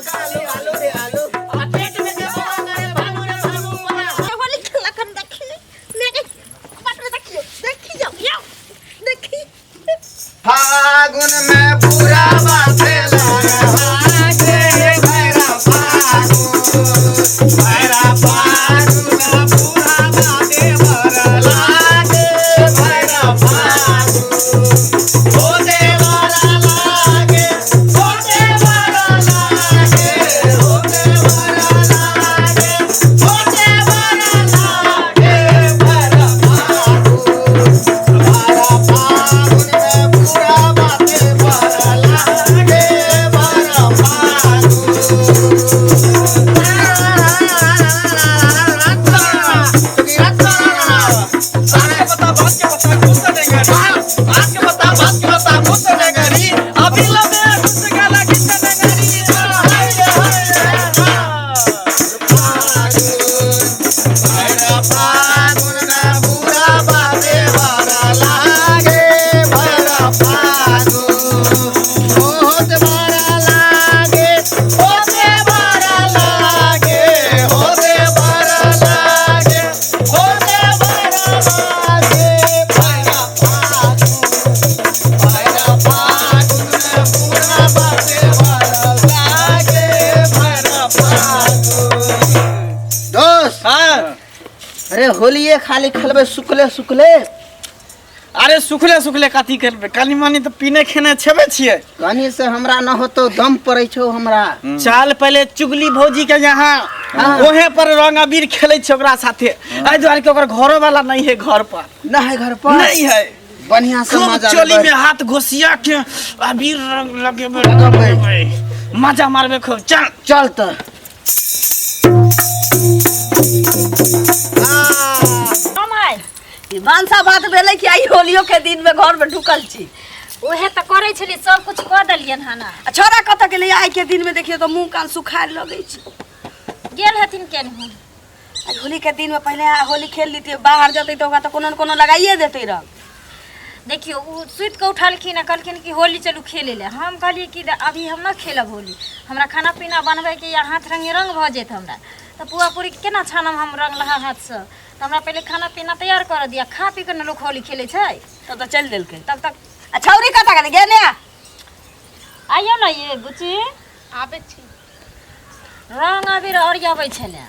का आलू, आलू रे आलू। आ पेट में के बौआ करे भालू रे भालू बना। होली खेला कन देखी मेरे बाप रे, देखियो देखियो यो देखी। फागुन में पूरा बाते लागे भैरा फागुन, भैरा फागुन पूरा बाते बर लागे भैरा फागुन। होते बर लागे, होते बर लागे, होते बर लागे, होते बर लागे भैरा फागुन। भैरा फागुन में पूरा बाते बर लागे भैरा फागुन। फागुन में पूरा बाते बर लागे भैरा फागुन। होत बर लागे, होते बर लागे, होते बर लागे, होते बर लागे भैरा फागुन। भैरा फागुन में पूरा बाते बर लागे भैरा फागुन। दोस्त, अरे होलिये खाली खेलबै सुखले सुखले। अरे सुखले सुखले कथी करबै, कनी मनी तऽ पीने खेने छेबे छियै। कनी से हमरा न होतो, दम पड़ै छौ हमरा। चल पहिले चुगली भौजी के यहाँ, ओहे पर रंग अबीर खेलै छै ओकरा साथे। एहि दुआरे के ओकर घरो वाला नहीं है घर पर। न है घर पर? नहीं है। बढ़िया से खूब मजा चोली लेबै। में हाथ घोसिया के अबीर रंग लगेबै, लगेबै। लगेबै, मजा मारबै खूब। चल चल तऽ। कमाइ भानसा भात भेलै कि आइ होलियो के दिन में घर में ढुकल छी? उहे तऽ करै छली, सब कुछ कऽ देलियन हन। आ छोरा कतऽ गेलै? आइ के दिन में देखियौ तऽ मुँह कान सुखायल लगै छै। गेल हथिन केनहु। आइ होली के दिन में पहिले होली खेल लीतियै, बाहर जेतै तऽ ओकरा तऽ कोनो ने कोनो लगाइए देतै रंग। देखियौ, ओ सुति कऽ उठलखिन आ कहलखिन कि होली चलू खेलै लए। हम कहलियै कि अभी हम नहि खेलब होली, हमरा खाना पीना बनबैके या हाथ रंगे रंग भऽ जायत हमरा, तऽ पुआ पूरी केना छानब हम रंग लहा हाथसँ? तऽ हमरा पहिले खाना पीना तैयार करऽ दिअ, खा पी कऽ ने लोक होली खेलै छै। तब तऽ चलि देलकै। तब तक आ छौरी कतऽ गेलै? गे ने आइयौ ने ये बुच्ची। आबै छी। रंग अबीर ओरियाबै छलै।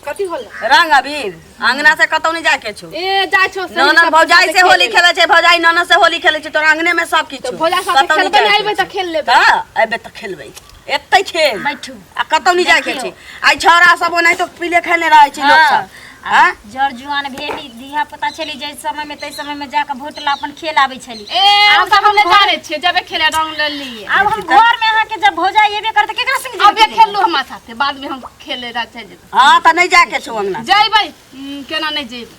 कथी होल? रंग अबीर अंगना से कतौ नहीं जाके छौ। ए जाइ छौ सही। ननद सब भौजाई से होली खेलै। खेलै छै, भौजाई ननद से होली खेलै छै, तोरा अंगने में सब किछु। तऽ भौजाई साथे कतौ नहि खेलबै ने? जाइके अयबै तऽ छौ। खेल लेबै। तऽ अयबै तऽ खेलबै, एतै खेल। बैठू। आ कतौ नहीं जाइके देखियौ। छै। आइ छौड़ा सब ओनाहितो पीले खेने रहै छै लोक सब। आ जर जुआन भेली, धिया पुता छली जाहि समय में, ताहि समय में जाके भोट ला अपन खेल आबै छली। ए आब सब हम हम नहि घर जानै छियै, जबे खेले रंग लेलियै। आब हम घर में अहाँके जब भौजाई एबे करत, केकरा संगे जेबै अबे खेलै? खेललू हमरा साथे, बाद में हम खेले ला चलि जेबै। हँ तऽ नहि जाइके छौ अंगना। जइबै, केना नहि जइबै?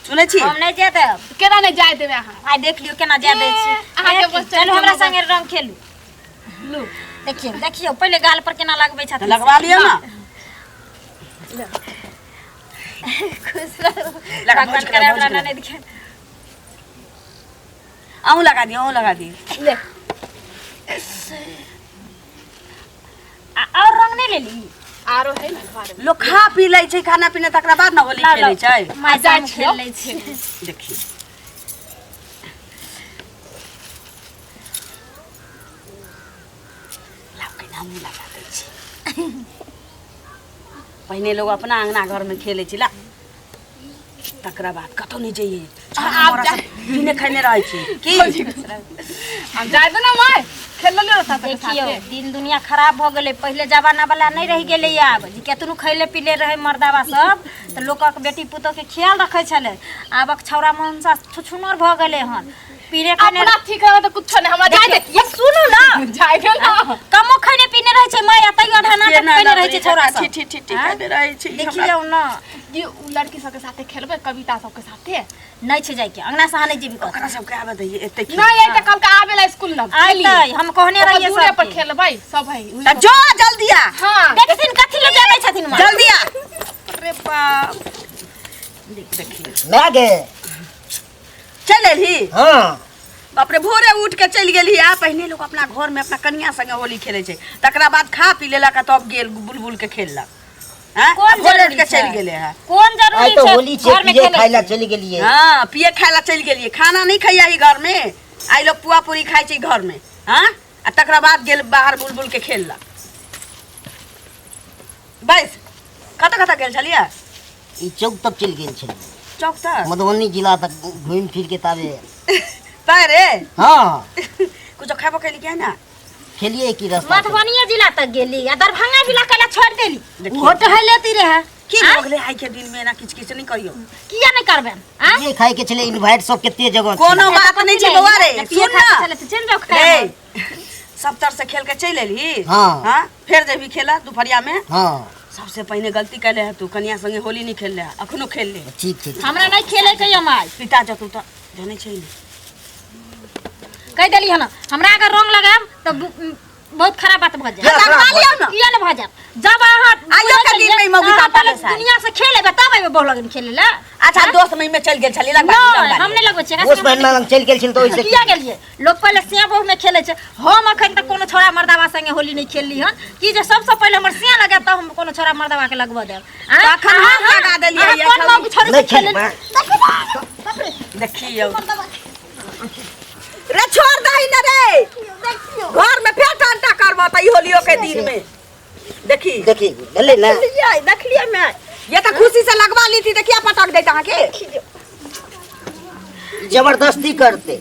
सुनै छी? हम नहि जाय देब। केना नहि जाय देबै अहाँ? आइ देख लियौ केना जाय दै छी। ए, अहाँके ए, बस चलू हमरा चलू। संगे रंग खेलू। लू। देखियौ देखियौ, पहिले गाल पर केना लगबै तऽ छथिन। लगवा लियौ ने। खुश रहू। लगा, भगवान भौजी के करे लगा, हमरा भौजी के ननद के। अहूँ लगा दियौ, अहूँ लगा दियौ। ले। आ और रंग नहि लेली? आरो है ने घर में। लोक खा पी लै छै खाना पीना, तकरा बाद ने होली लाउ, खेलै लाउ। छै। माय जाइ संग छियौ। खेल लै छै। देखियौ, लाउ कनि हमहूँ लगा दै छी। पहिने लोग अपना अंगना घरमे खेलै छै ला, तकरा बाद कतौ नहि जइए। आब जा- पीने खैने रहै छै की? हम जाय दे ना माय, खेल लेलियै साथे देखियौ, साथे। दिन दुनिया खराब भऽ गेलै, पहिले जमाना वाला नहि रहि गेलै आब। जे केतनो खैले पीले रहै मर्दाबा सब तऽ लोकक बेटी पुतोहके ख्याल रखै छलै। आबक छौड़ा मनसा छुछुनर भऽ गेलै हन, पीने खैने। अपना ठीक रहबै तऽ कुछो नहि हमरा। जाय दे। देखियौ, ये सुनू ना। जाय दे ना। कमो खैने पीने रहै छै माय, आ तैयो आधा नाटक केना कयने रहै छै छौड़ा सब। ठीक ठीक ठीक ठीक खैने रहै छै ई हमरा। देखियौ न। ये उ लड़की सबके साथे खेलबै, कविता सबके साथे। नहि छै जाइके, अंगना से अहाँ नहि जेबी कतौ। ओकरा सबके आबऽ दैयै एतै खेल। नहीं आई तऽ कल के आबे ला स्कूल न। अयतै, हम कहने ओकर रहियै दूरे पर सबके। खेलबै सब है। तऽ जो जल्दी आ। हाँ। देखथिन कथी ले जाबै छथिन माँ। जल्दी आ। अरे बाप, देखिए माय गे। चलि एलही? हाँ। बाप रे, भोरे उठ के चलि गेली। आ पहिने लोक अपना घर में अपना कनिया संगे होली खेलै छै, तकरा बाद खा पी लेलक आ तब गेल बुलबुल के खेललक। हाँ? कोन भोरे उठ जरूरी के छै? चलि गेलै है। कोन आइ जरूरी तऽ छै होली छै, घर में पिए खेलै खाइ ला के? चलि गेलियै। हाँ, पिए खाय ला चलि गेलियै, खाना नहि खैया ही घर में। आइ लोग पुआ पूरी खाइ छै घर में। हाँ, आ तकरा बाद गेल बाहर बुलबुल के खेललक। बस कतऽ कतऽ गेल छलियै? ई चौक तक चलि गेल छलियै। चौक तक? मधुबनी जिला तक घुमि फिर के ताबे। पैरे? हाँ। कुछो खेबो केली क्या ना? खेलिए की रास्ता से। मधुबनिया जिला तक गेली आ दरभंगा जिला कैला छोड़ देली? देखियौ। ओहो टहल लेती रहे। की आँय? भऽ गेलै आइ के दिन में एना किच किच नहीं करियौ। किया नहीं करबै? आँय? पिए खाइ के छलै इनवाइट सब कते जगह छै। कोनो बात नहीं छै बौआ रे, पिए सुन खाइ ना। के छलै तऽ चलि जाउ खाय। रे, सब तर से खेल के चलि एलही? हाँ। हाँ, फेर जेबही खेला दुपहरिया में? हाँ। सबसे पहिने गलती कैले है तू, कनिया संगे होली नहीं खेलले है, अखनो खेल ले। ठीक छै। हमरा नहीं खेले के यौ माय। पिता जतू तऽ जानै छै ने। कहि देली हन, हमरा अगर रंग लगायब तऽ बहुत खराब बात भऽ जायत। लगवा लियौ ने। किया ने भऽ जायत? जब अहाँ आइयो के दिन में ई मौगी अहाँ ताता पहिले लेसाय। दुनिया से खेलेबै तब एबै बहु लगन खेले लए। अच्छा, दोस्त में में चलि गेल छली लगवा नहि, हम नहि लगबै छियै। दोस्त बहिन लग चलि गेल छल तऽ ओहिसँ। किया गेलियै? लोक पहिले सिया बहु में खेलै छै। हम अखन तक कोनो छोड़ा मर्दावा संगे होली नहि खेलली हन कि जे सबसँ पहिले हमर सिया लगायब तब हम कोनो छोड़ा मर्दावा के लगबऽ देब। आँय? तखन हम अहाँ- लगा देलियै अहाँ ये कोन छौड़ी। मौगी छोड़ी नहि से खेलै? खेलबै। देखियौ रे, छोड़ दही ने रे, घर में फेर टंटा करबो त ई होलियो के दिन में। देखी देखी भेलै ने। देखलियै मैं, ये त खुशी से लगवा ली थी, देखिया पटक देत अहाँ के। जबरदस्ती करते।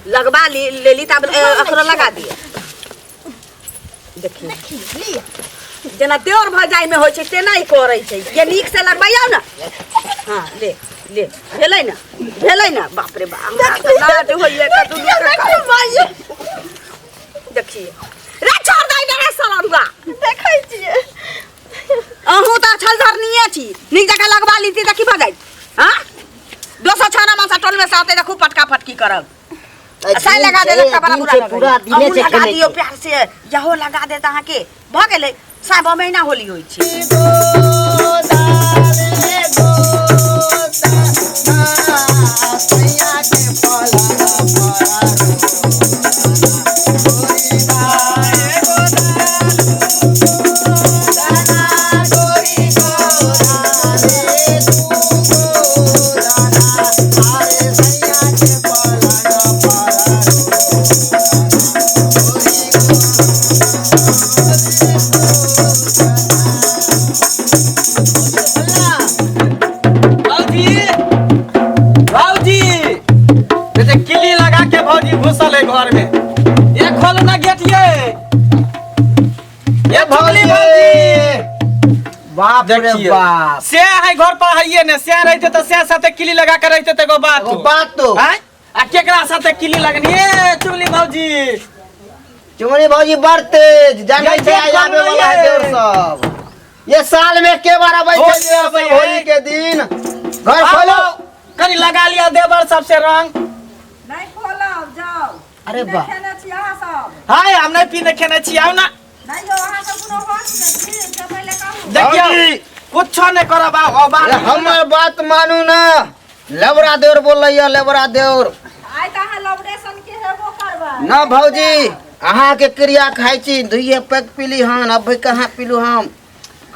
लगवा ली लेली तब अखरो लगा दिए। देखी जेना देवर भजाई में होइ छै तेना ही करै छै। ये नीक से लगबैयौ ने। हाँ, ले ले, भेलै ने, भेलै ने। बाप रे बाप, हमरा तऽ लाज होइए कतौ। देखिए रे, छोड़ दे रे सलरुआ। देखै छियै। अहूँ तऽ छल धरनीये छी, नीक जकाँ लगवा लीती तऽ की भऽ जाइत? हाँ, दोसर छाना मासा टोल में से आते तऽ खूब फटका फटकी करब। आइ साई दिन लगा छै, देलक तऽ बड़ा दिन बुरा छै, लगैए। पूरा दिने अहूँ छै लगा खेलै दियौ के। प्यार से, यहो लगा देत अहाँके। भऽ गेलै, साबो महीना होली होइ छै। भौजी, भौजी, जैसे किल्ली लगा के भौजी घुसल है घर में। ये खोलो ना गेट, ये भौजी, भौजी। बाप रे देखिए। बाप। से है घर पर है ने, से रहते तो से साथे किल्ली लगा के रहते तो एगो बात। एगो बात तो। आँय? आ केकरा साथे किल्ली लगनी ए चुगली भौजी? चुमनी भौजी बड़ तेज जानै ये छै। गेट आइ आबे खोल वाला है ये। देवर सब। ये साल में के बार आबै छै होली देवर सब आबै है। होली के दिन घर खोलो। आओ, कनी लगा लिया देवर सबसे रंग। नहि खोलब, जाउ। अरे पीने वाह। खेने छी अहाँ सब? हाय, हम नहीं पीने खेने छी, आउ ना। नहि यौ, अहाँ सब कोनो होश मे छी से पहिले कहू। देखियौ, भौजी। कुछो नहीं करब, आउ आउ बात। अरे हमर बात मानू ना, लेबरा देवर बोलैया, लेबरा देवर। आइ तऽ अहाँ लवरे सन के हेबो करबै। ना भौजी, अहाँके क्रिया खाइ छी, दुइये पैक पीली हन, अब भी कहाँ पीलू हम।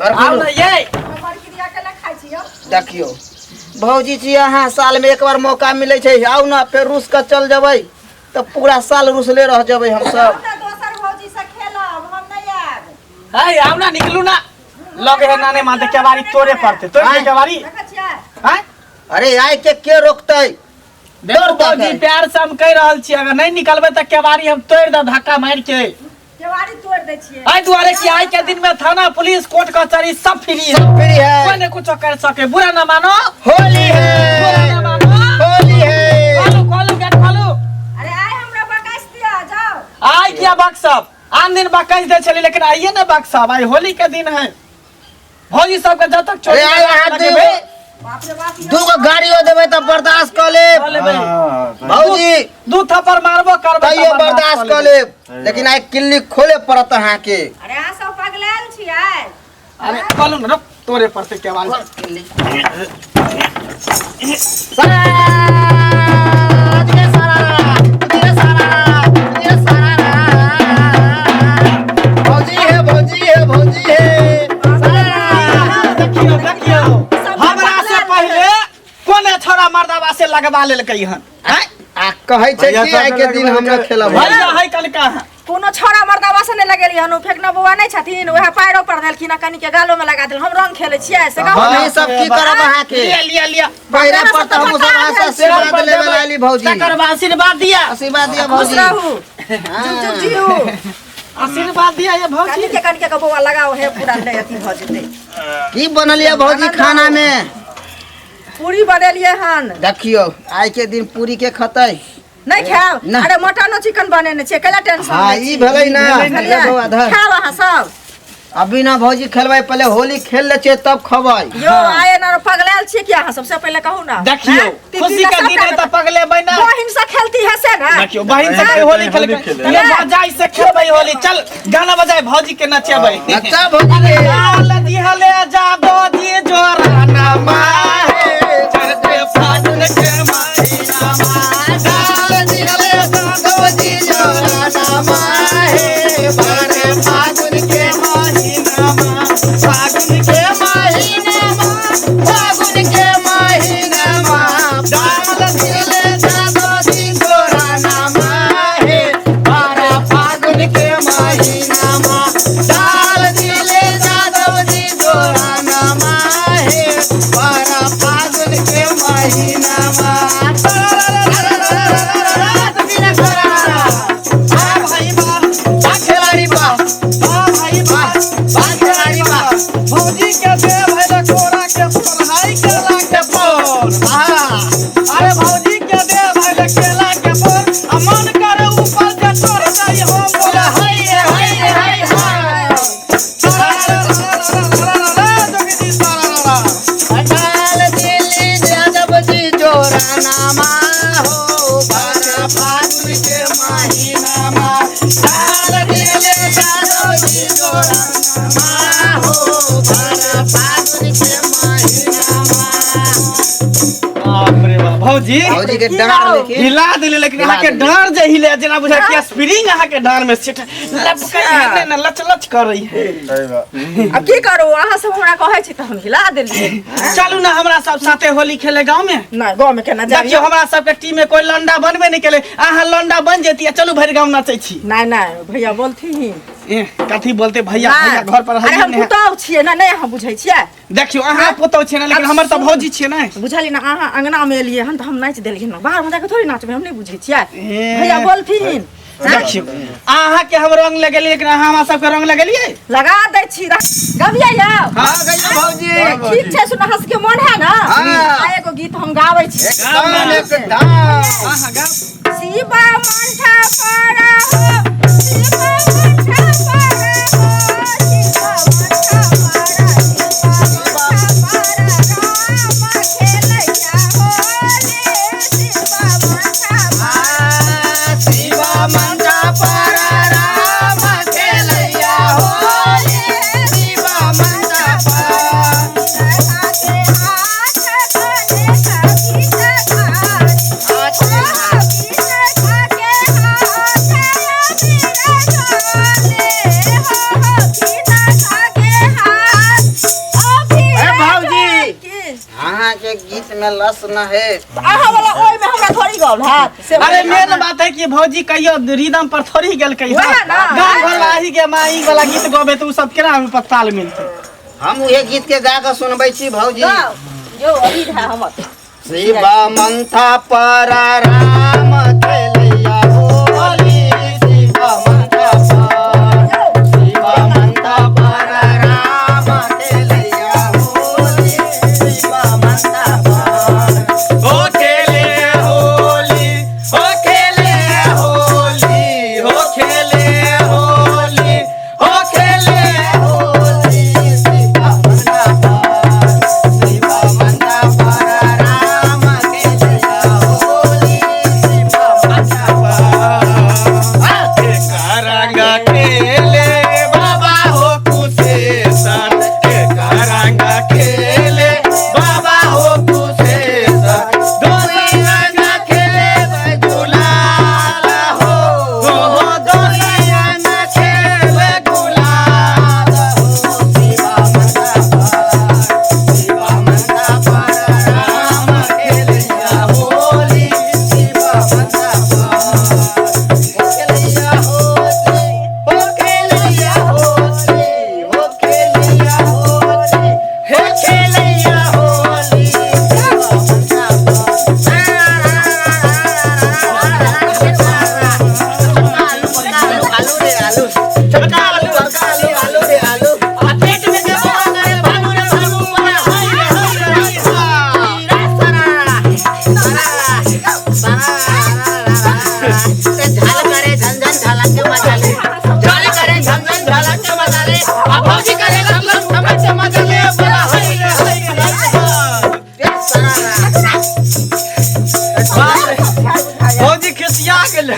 घर आउ खोलू। ना ये। हमर क्रिया केला खाइ छी यौ? देखियौ भौजी छी अहाँ, साल में एक बार मौका मिलै छै, आउ ना। फेर रूस के चल जेबै तऽ पूरा साल रुसले रह जेबै हम सब। तऽ दोसर भौजी से खेलब, हम नहि आयब। हाय, आउ ना, निकलू ना। लगे है नाने मानते केवाड़ी तोड़े पड़ते, तोड़ दे केवाड़ी। देखै छियै। हाय। अरे आइ के के रोकतै? देखो तोड़ भौजी, देतै। प्यार से हम कह रहल छी, अगर नहीं निकलबै तऽ केवाड़ी हम तोड़ दे धक्का मार के। केवाड़ी तोड़ि दै छियै? एहि दुआरे कि आइ के दिन में थाना पुलिस कोर्ट कचहरी सब फ्री है। फ्री है। कोई ने कुछो कर सके। बुरा ना मानो, होली बुरा है, ना मानो। होली है। खोलू, खोलू गेट खोलू। अरे आइ हमरा बकैस दिअ, जाउ। आइ किया बक्सब? आन दिन बकस दे छली, लेकिन आइए ना बक्सब, आइ होली के दिन है। भौजी सबके जब तक चोरी अरे आइ अहाँ लगेबै, बाप रे बाप यौ। दूगो गाड़ियो देबै तऽ बर्दाश्त कऽ लेब। कऽ लेबै। भौजी, दू थप्पड़ मारबो करबै तैयो तऽ बर्दाश्त कऽ लेब, लेकिन आइ किल्ली खोले पड़त अहाँके। अरे अहाँ सब पगलायल छियै। अरे खोलू ना, रुक, तोरे पड़ते केवाड़ी। सारा के सारा मर्दावा से लगवा लेलकै हन आँय? आ कहै छै भैया कि आइ के दिन हम न खेलब। भैया है कलका हन। कोनो छौड़ा मर्दावा से नहि लगेलियै हन, ओ फेकना बौआ नहि छथिन, उएह पायरो पर देलखिन आ कनिके गालो में लगा देल। हम रंग खेलै छियै से कहू हम ने। ई सब की करब अहाँके? लिया लिया लिया। पहिरा पर तऽ हमहूँ सब अहाँ से आशीर्वाद लेबे ला आइली भौजी। तकर बाद आशीर्वाद दिया। आशीर्वाद दिया खुश भौजी। रहू, जुग जुग जीऊ। आशीर्वाद दिया ये भौजी। कनिके कनिके के बौआ लगाओ हे, पूरा नहि अथी भऽ जेतै। की बनलियै भौजी खाना में? पूरी बनेलियै हन। देखियौ आइ के दिन पूरी के खतै। नहि खायब? नहि। अरे मटनो चिकन बनेने छियै, कैला टेंशन हाँ लै ई छी? भेलै ना। बुझलियै? बौआ धर। खायब अहाँ सब? अभी ना भौजी खेलबै, पहले होली खेल ले छियै तब खबै। यो आए ना पगलायल छियै कि अहाँ सबसे पहिले कहू ना? देखियौ हैं? तीन खुशी तीन के दिन है सबटा तऽ पगलेबै ना। बहिन से खेलती है से ना। देखियौ बहिन से के होली खेलबै, खेले। ये बजाई से खेलबै होली। चल गाना बजाए भौजी के नचेबै। नचा भौजी के। लाल दिहले जादो दी जोराना माहे चढ़ते फागुन के महीना मा। डाल दिहले जादव जी जोराना माहे बारे फागुन के महीना मा, फागुन के महीना मा, फागुन के महीना मा। डाल दिहले जादव जी जोराना माहे बारे फागुन के महीना मा। डाल दिहले जादव जी जोराना माहे बारे फागुन के महीना मा। भाई बा, बा खिलाड़ी बा, बा भाई बा, बा खिलाड़ी बा। भौजी के देव है कोरा के पढ़ाई केला के पोर। हाँ। अरे भौजी के देव है केला के पोर, आ मन करे ऊपर जे चढ़ जाई हम बोले हाय हाय हाय हाय। डाल दिली जादव जी जोराना मा हो बारा फागुन के महीना मा। डाल दिली जादव जी जोराना मा हो बारा फागुन के महीना मा। बाप रे बाप भौजी, भौजी के डार लेकिन हिला देले, लेकिन अहाँ के डार जे हिले जेना बुझाय कि स्प्रिंग अहाँ के डार में सेट लपकै है ने, लच लच करै है। सही बात। अब की करू, अहाँ सब हमरा कहै छी तऽ हम हिला देलियै। चलू ना हमरा सब साथे होली खेले गाँव में। नहि, गाँव में केना देखियौ जाबियौ? हमरा सबके टीम में कोई लंडा बनबे नहीं केले, अहाँ लंडा बन जेती, चलू भरि गाँव नचै छी। नहि नहि भैया बोलथिन। ए, कथी बोलते भैया? नहि। भैया घर पर अरे हइए हम नहीं है। पुतहु छियै ने, नहि अहाँ बुझै छियै? देखियौ अहाँ पुतहु छियै ने, लेकिन हमर तऽ भौजी छियै ने। बुझलियै ने, अहाँ अंगना में एलियै हन तऽ हम नाचि देलियै हन, बाहर में जाके थोड़ी नाचबै, हम नहि बुझै छियै। ए। भैया बोलथिन। देखियौ अहाँ के हम रंग लगेलियै, लेकिन अहाँ हमरा सबके रंग लगेलियै? लगा दै छी, गबियै यौ। हाँ गइयो भौजी। ठीक छै, सुन हंस के मोन है ना? हाँ। आ एगो गीत हम गाबै छी। एकदम एकदम। अहाँ गाउ। शिवा मंठा पारा हो, शिवा मंठा पारा हो, शिवा मंठा पारा, शिवा मंठा पारा, राम खेलैया होली, शिवा मंठा पारा। शिवा मंदा पर राम खेलैया होली, शिवा मंदा पर। राधा के हाथ कने कभी ए भौजी। अहाँ के गीत में लस न है। अहाँ वाला ओहिमे हमरा थोड़ी गौल हैत से। अरे मेन बात है कि भौजी कहियो रिदम पर थोड़ी गेल कहियो। वएह ना। गाँव घर वाला के माई वाला गीत गबे तऽ उ सब केना हमें पर ताल मिलतै? हम उहे गीत के गा के सुनबै छी भौजी। गाउ यो अभी है हमर। शिवा मंथा पर राम खेलैया होली, शिवा मंथा पर, शिवा मंथा पर राम खेलैया होली, शिवा मंथा पर। ओ खेले होली, ओ खेले होली, ओ खेले होली, ओ खेले होली, शिवा मंथा पर, शिवा मंथा पर राम खेलैया होली, शिवा भौजी करे गलती हमरा से मजा ले बोला हाय रे हाय रे हाय। भौजी खिसिया गेलै।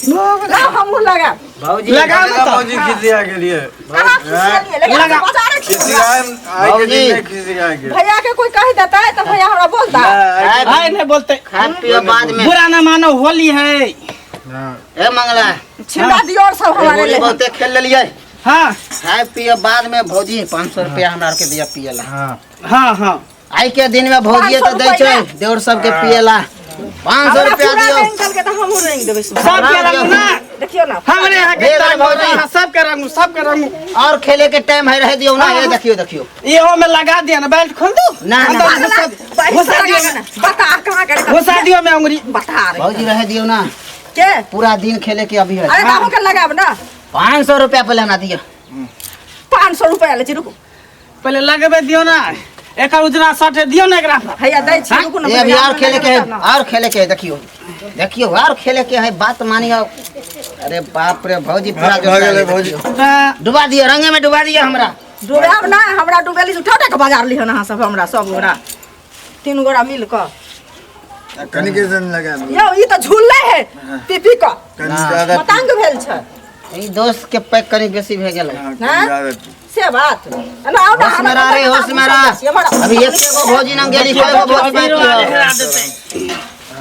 लाओ हमहूँ लगा। भौजी लगा ना तऽ। भौजी खिसिया गेलियै। कहाँ खिसियलियै? लेकिन लगा। हम बाजारे छी। खिसिया आइ के दिन नहि खिसिया गेल। भैया के कोई कह देता है तो भैया हमरा बोलता। आइ नहि बोलते। खा पियो बाद में। बुरा ना मानो, होली है। ए मंगला, छिंदा दियो और सब हमारे होली ले। बहुते खेल लेलियै। हाँ। खाए पियो बाद में। भौजी, 500 रुपया हमरा आरके दिया पियला। हाँ। हाँ हाँ। आइ के दिन में भौजी तो दै छै देवर सबके पियला। 500 हमरा रुपया पूरा दियौ। रंग के तो हमहूँ रंग देबै। सबके रंगू ना। देखियो ना। हमरे यहाँ के भेल टाइम भौजी। भौजी, सबके रंगू, सबके रंगू। और खेले के टाइम है, रह दियौ ना। ये देखियो देखियो। इहो में लगा दिया ना, बेल्ट खोल दू। ना, ना। अंदर घुसा दियो में। बता कहाँ करे? घुसा दियो में अंगुरी। बता रे। भौजी, रह दियौ ना। के? पूरा दिन खेले के अभी है। अरे बाबू के लगाब ना। 500 रुपया पहले हमरा दियौ। 500 रुपया ले छी, रुकू। पहले लगबे दियो ना, एकर उजरा शर्ट दियो ना एकरा पर। भैया दै छी, रुकू ना। ये अभी और खेले के है, और खेले के है। देखियो देखियो, और खेले के है। बात मानियो। अरे बाप रे, भौजी पूरा भऽ गेलै भौजी। तऽ डुबा दियो, रंगे में डुबा दियो हमरा। डुबाब ना, हमरा डुबेली उठा उठा के बाजार लिहन अहाँ सब। हमरा सब गोरा तीन गोरा मिल कऽ कनिके सन लगा। यौ, ई तऽ झुलले है पी पी कऽ। कनि ज्यादा। मतंग भेल छै। ई दोस्त के पैक कनि बेसी भए गेलै। हाँ, कनि ज्यादा। से बात ना, आओ ना। होश में रह रे, होश में रह। अभी एक गो भौजी नंग गेली, कई गो भौजी बाकी हो?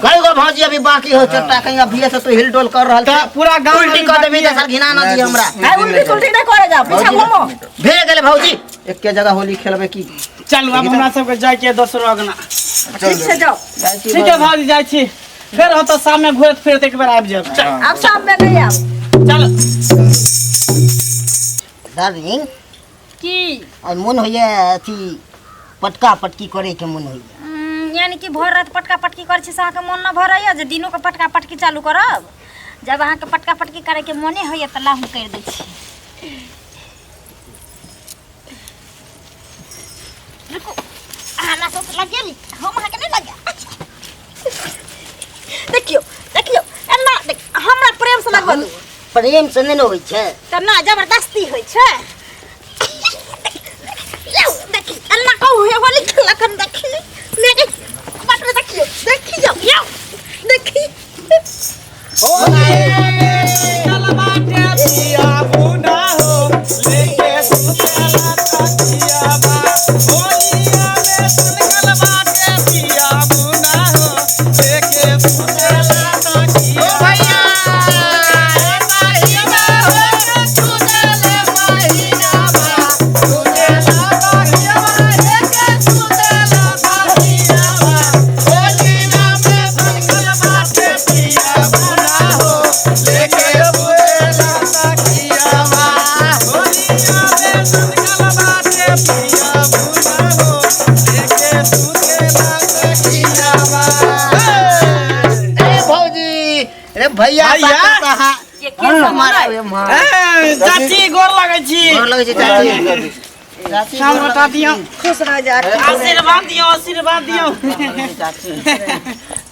कई गो भौजी अभी बाकी हो? चट्टा कहीं अभी से तू हिल डोल कर रहल तऽ छै। पूरा गाँव उल्टी कऽ देबी तऽ सर घिना न दिय हमरा। है उल्टी सुल्टी नहि करे, जाओ पीछा घूमो। भे गेलै भौजी, एके जगह होली खेलबै की? चलू, अब हमरा सबके जाय के दोसर अगना। ठीक छै, जाओ। जाइ छी। ठीक है भौजी, जाइ छी। फेर होतऽ शाम में घुरत फिरत एक बेर आबि जायब। चल। आब शाम में नहीं आब। चल। डार्लिंग। की? और मोन होइए अथी पटका पटकी करे के मोन होइए। यानी कि भर रात पटका पटकी करै छी से अहाँके मोन न भरैया जे दिनो के पटका पटकी चालू करब? जब अहाँके पटका पटकी करैके मोने होइए तऽ लाहू करि दै छी। रुकू, अहाँ हमरा सबसँ लगेली, हम अहाँके नहि लगा। देखियौ देखियौ, एना हमरा प्रेम से लगबऽ दू। प्रेम से नहि ने होइ छै। तऽ ना जबरदस्ती होइ छै। यौ देखी, एना कहू हे, होली खेलक। देखी मेरे बाप रे, देखियौ देखियौ, यौ देखी। चल बाटे पिया बुना हो लेके सुतेला तकिया बा। होलिया में सनकल बाटे पिया बुना हो लेके सुतेला तकिया। भैया। ए भौजी रे, भैया। भैया। साथे के के सब हमारा मनाइ? माँ। ए, चाची, गोर लगै छी। गोर लगै छै चाची, चाची। शाम बता दियौ। खुश रह जा। आशीर्वाद दियौ, आशीर्वाद दियौ। चाची।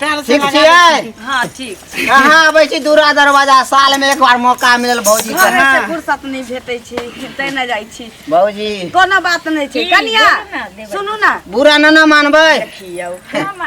पैर से ठीक लगा। छियै? हाँ, ठीक। कहाँ अबै छी दूरा दरवाजा? साल में एक बार मौका मिलल भौजी के। घरे से फुर्सत नहि भेटै छै, तै नहि जाइ छी। भौजी। कोनो बात नहि छै। की? कनिया। बोलू ना, देबै। सुनू ना। बुरा न ना मानबै। देखियौ,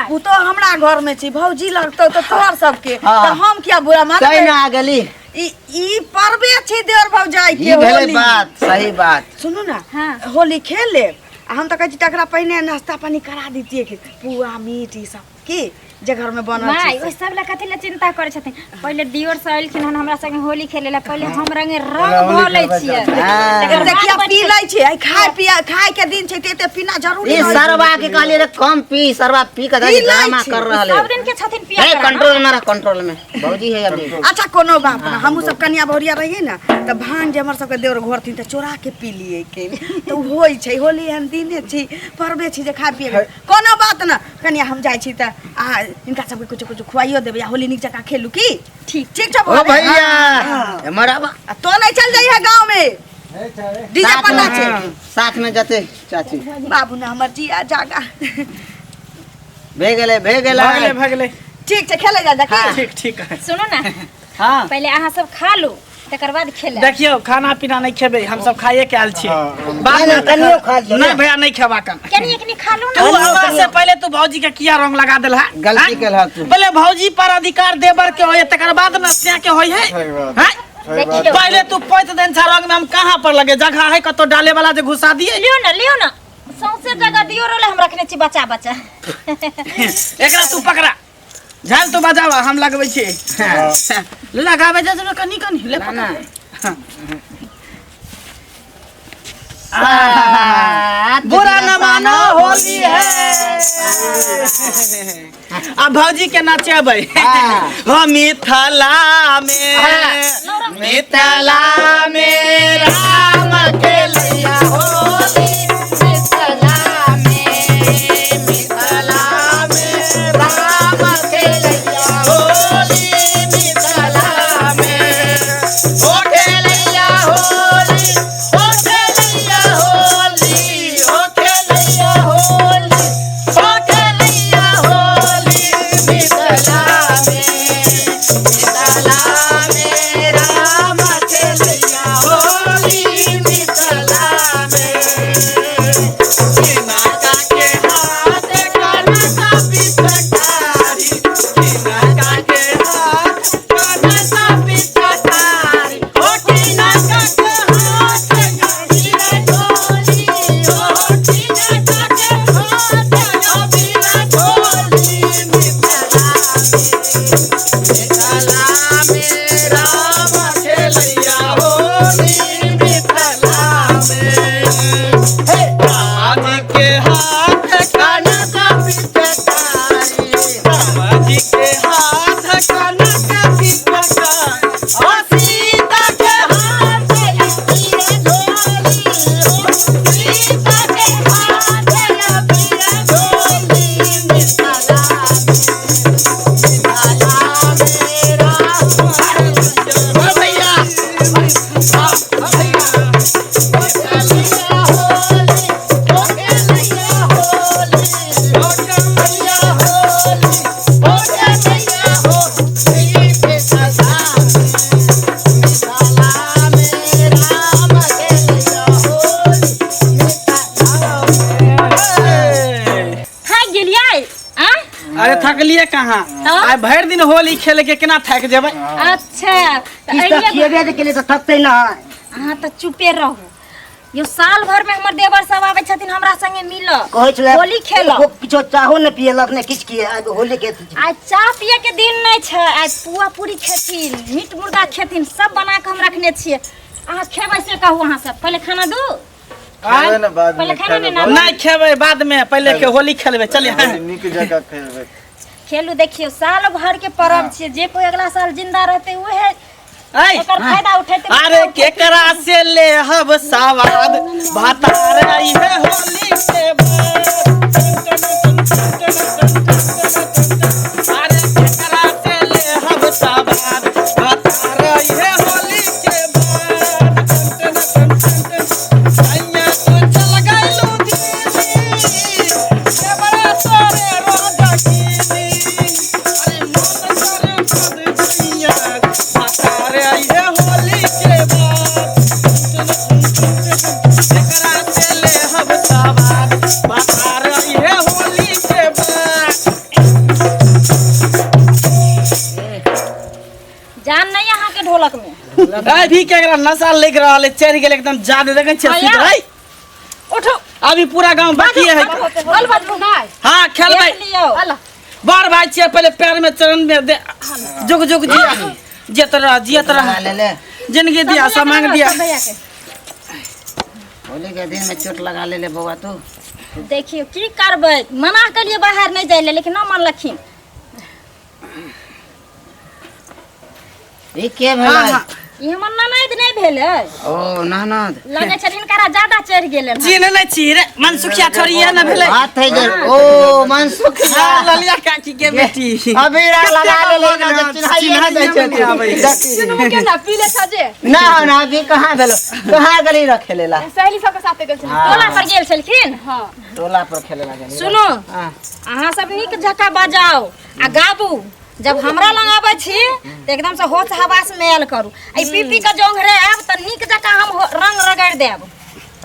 पुतोह हमरा घर में छै, भौजी लगतौ तऽ तोहर सबके। हाँ। तऽ हम किया बुरा तै मानबै? ने आ गेली। ई ई पर्वे छै देवर भौजाई ई के भेलै होली। बात, सही बात। सुनू ना। हाँ। होली खेल लेब आ हम तऽ कहै छी तकरा पहिने नाश्ता पानी करा दितियै कि पुआ मीट ई सब की जे घर में बनल माय, छै ओहि सब लए कथी लए चिंता करै छथिन? पहिले दियोर सब एलखिन हन हमरा संगे होली खेले लए, पहिले हम रंगे रंग भऽ लै छियै। हाँ। तकर एते बाद किया बैठ पी के- लै छै? आइ खाय पिया खाय के दिन छै तऽ एते पीना जरूरी ई रहै छै। सरवा के कहलियै रे कम पी, सरवा पी के पी लै ड्रामा छै। कर रहल सब है। दिन के छथिन पिया ए करा। कंट्रोल में रह, कंट्रोल में भौजी है अभी। अच्छा, कोनो बात ना। हमहूँ सब कनिया बहुरिया रहियै ने तऽ भांग जे हमर सबके देवर घोरथिन तऽ चोरा के पी लियै के तऽ उ होइ छै। होली एहन दिने छै, पर्वे छै जे खाय पियै के। कोनो बात ना कनिया, हम जाइ छी तऽ आ हिनका सबके कुछो कुछो खुआइयो देबै आ होली नीक जकाँ खेलू की। ठीक। ठीक छै। ओ भैया, एमहर आबा। आ तो नहीं चल जाइए गाँव में डीजे साथ पर में नाचे? साथ में जते चाची। बाबू ना, हमर जिया जागा। भे गेलै, भे गेलै। भऽ गेलै, भऽ गेलै। ठीक छै, खेले जा जा की। ठीक ठीक है। सुनू ना। हाँ। पहिले अहाँ सब खा लू। तकर बाद खेले। देखियौ खाना पीना नहीं खेबै, हम सब खाइए के आयल छियै। बाद में नहीं, कनियो खा लियौ। नहीं भैया, नहीं खेबा कन। कनी एकनी खा लू तू ना। हमरा से पहले तू भौजी के किया रंग लगा देल है? गलती केलह तू। पहले भौजी पर अधिकार देबर के होय, तकर बाद न से के होय है। सही बात। हैं? सही बात। देखियौ। पहले तू पैत देन छा रंग में, हम कहाँ पर लगे जगह है कतो डाले वाला जे घुसा दिए। लियो ना, लियो ना, सौंसे जगह दियो रोले हम रखने छी बचा बचा। एकरा तू पकड़ा, झाल तू बजावा, हम लगबै छी। लगाबै जा जरा कनी कनी ले पकड़। बुरा न मानो होली है। आ भौजी के नचेबै हो मिथिला में, मिथिला में राम के लैया होली, मिथिला में, मिथिला में राम के लैया होली, मिथिला में ओ खेलैया होली, ओ खेलैया होली, ओ खेलैया होली, ओ खेलैया होली, मिथिला में, मिथिला में राम खेलैया होली, मिथिला में। किनाका के हाथ कनका पिचकारी, किनाका के हाथ कनका पिचकारी, ओ किनाका के हाथ बीरा ढोली, ओ किनाका के हाथ बीरा ढोली, मिथिला में, मिथिला में राम खेलैया होली, मिथिला में। हे राम के हाथ कनका पिचकारी, राम जी के हाथ कनका पिचकारी, ओ सीता के हाथ बीरा ढोली, ओ सीता के हाथ बीरा ढोली, मिथिला में, मिथिला में राम ओ भैया, खेलैया होली, ओ खेलैया होली, ओ खेलैया होली, ओ खेलैया होली, मिथिला में, मिथिला में राम खेलैया होली, मिथिला में। थाक गेलियै आ? अरे थकलिए कहाँ? आइ भरि दिन होली खेले के केना थक जेबै? अच्छा तऽ किछु तऽ अइये। खिएबे जे केलियै तऽ थकतै ना। अहाँ तऽ चुपे रहू यो, साल भर में हमर देवर सब आबै छथिन हमरा संगे मिल कहै छलै होली खेल। किछो चाहो ने पियलक ने किछु किए, आइ होली के आइ चाह पिए के दिन नहीं छै, आइ पुआ पूरी खेथिन, मीट मुर्गा खेथिन, सब बना के हम रखने छियै। अहाँ खेबै से कहू? अहाँ सब पहिले खाना दू। खेबै ने बाद पहिले में खाना खेबै। ने ना। नहीं खेबै बाद में, पहले के होली खेलबै, चलिए। होली नीक जगह खेलबै। खेलू, देखियौ साल भर के पर्व छियै, जे कोई अगला साल जिंदा रहते उहे ऐ एकर फायदा उठेतै। अरे केकरा से ले हब सवाद भातार इहे होली के बाद। अरे केकरा से ले हब सवाद भातार इहे होली के बाद। सैया तू चल गइलू दीदी, देवरा तोरे रोज कीनी। अरे मन करे पद जइया भातार इहे होली के बाद। एकरा से ले हब सवाद भातार इहे होली के बाद। जान नहीं अहाँ के ढोलक में। अभी के एकरा नशा लग रहल है, चढ़ गेल एकदम जादे देखै छियै। भैया। सुत रहै। उठो। अभी पूरा गांव बाकी है। बल बजबू नहीं। हाँ खेलबै। देख लियौ। बड़ भाई छियै, पहले पैर में चरण में दे, जुग जुग जिया, जियत रह, जियत रह, ले ले। जिंदगी दिया सामान दिया। सब भैया के। होली के दिन में चोट लगा ले ले बौआ तू। देखियौ की करबै, मना केलियै बाहर नहीं जाइ ले, लेकिन न मानलखिन। ई के भेलै? ई हमर ननैद नहीं भेलै। ओ ननद। लगै छै हिनकरा ज्यादा चढ़ि गेलै। चिन्ह नहीं छी रे मनसुखिया छोड़िए न भेलै। बात है जे ओ मनसुख। हाँ, ललिया काकी के बेटी। अभी लगा ले ले ना जे चिन्हाइए नहि दै चिन्हाइए आबै। छै। सुनू के ना पीले छा जे। ना ना, अभी कहाँ भेलो, कहाँ गली रह खेलेला? सहेली सबके साथे गेल छलै। टोला पर गेल छलखिन। हाँ। टोला पर खेलेला गेली। सुनू। हाँ। अहाँ सब नीक जकाँ बजाउ आ गाबू। जब हमरा लग आबै छी तऽ एकदम से होश हवास में आयल करू। आ ई पी पी के जोंघरे आयब तऽ नीक जकाँ हम रंग रगड़ि देब।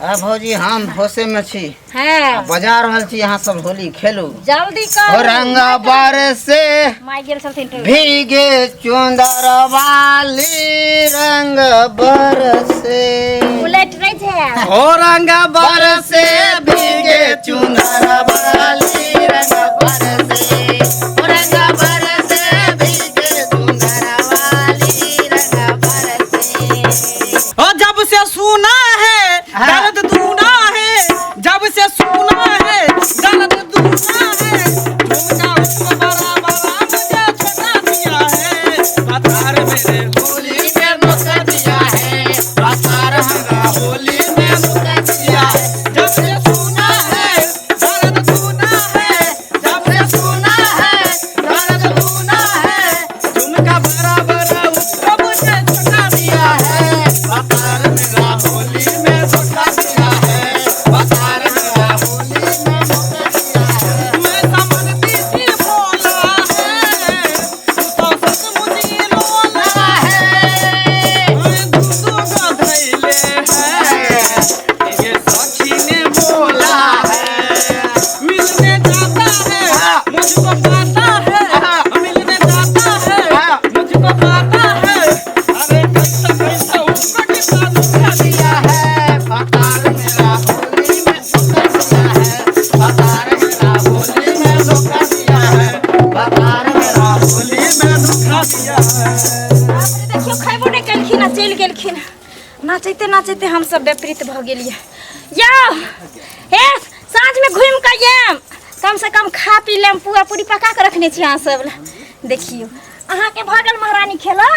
आ भौजी हम होशे में छी। हाँ। बजा रहल छी अहाँ सब होली खेलू। जल्दी करू। रंग बरसे माय गेल छलथिन टोल। भीगे चुंदर वाली रंग बरसे। उलट नहि जायब। ओ रंग बरसे भीगे चुंदर वाली रंग बरसे। रंग बरसे भीगे चुंदर वाली रंग बरसे। ओ जब से सुना है दर्द दूना है, जब से सुना है दर्द दूना है, झुमका उसको बड़ा बड़ा मुझे छोटा दिया है, पतार मेरे होली में धोखा दिया है, पतार मेरा होली में धोखा दिया है। जब से सुना है दर्द दूना है, जब से सुना है दर्द दूना है, झुमका बड़ा बड़ा उसको मुझे छोटा दिया है, पतार मेरा होली में धोखा दिया है, पतार मेरा होली में धोखा दिया है। मैं समझती थी भोला है, तू तो सचमुच ही लोला है, मैं दूधू गधैले है, ये सखी ने बोला है, मिलने जाता है मुझको पाता है, मिलने जाता है मुझको पाता है, अरे कैसा कैसा उसको कितना धोखा दिया है, पतार मेरा होली में धोखा दिया है, पतार मेरा होली में धोखा दिया है, पतार मेरा होली में धोखा दिया है। देखियौ खैबो नहि केलखिन आ चलि गेलखिन। नाचैते नाचैते हमसब विपरीत भऽ गेलियै। यौ हे साँझमे घुमि कऽ आयब, कम से कम खा पी लेब, पुआ पूरी पका कऽ रखने छी अहाँ सब लए। देखियौ अहाँके भऽ गेल महारानी खेला।